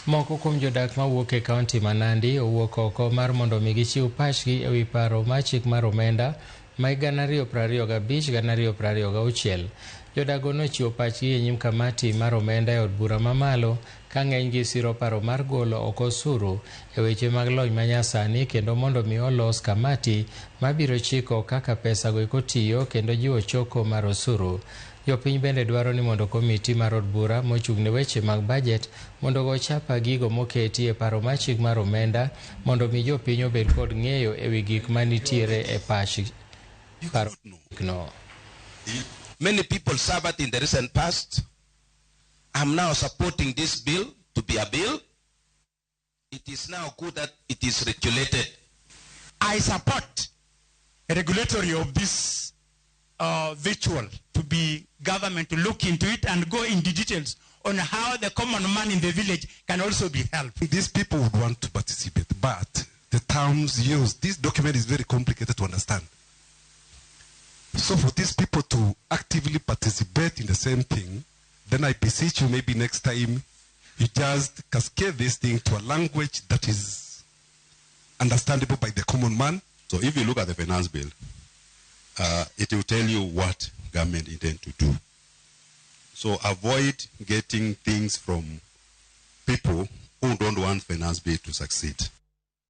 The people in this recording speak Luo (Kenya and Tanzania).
Moko kuom jodak mawuok e kaunti ma Nandi owuok oko mar mondo mi gichiw pachgi e wi paro mar chik mar omenda ma 2025-2026. Jodago nochiwo pachgi e nyim kamati mar omenda e od bura mamalo ka ng'enygi siro paro mar golo oko osuru e weche mag lony manyasani kendo mondo mi olos kamati mabiro chiko kaka pesago eko tiyo kendo jiwo choko mar osuru. Jopiny bende dwaro ni mondo komiti mar od bura mochung' ne weche mag bajet mondo ogo chapa gigo moketi e paro mar chik mar omenda mondo mi jopiny obed kod ng'eyo e wi gik manitiere e pach paro no. Many people suffered in the recent past. I'm now supporting this bill to be a bill. It is now good that it is regulated. I support a regulatory of this virtual to be government to look into it and go into details on how the common man in the village can also be helped. These people would want to participate, but the terms used, this document is very complicated to understand. So for these people to actively participate in the same thing, then I beseech you, maybe next time you just cascade this thing to a language that is understandable by the common man. So if you look at the finance bill, it will tell you what government intend to do. So avoid getting things from people who don't want finance bill to succeed.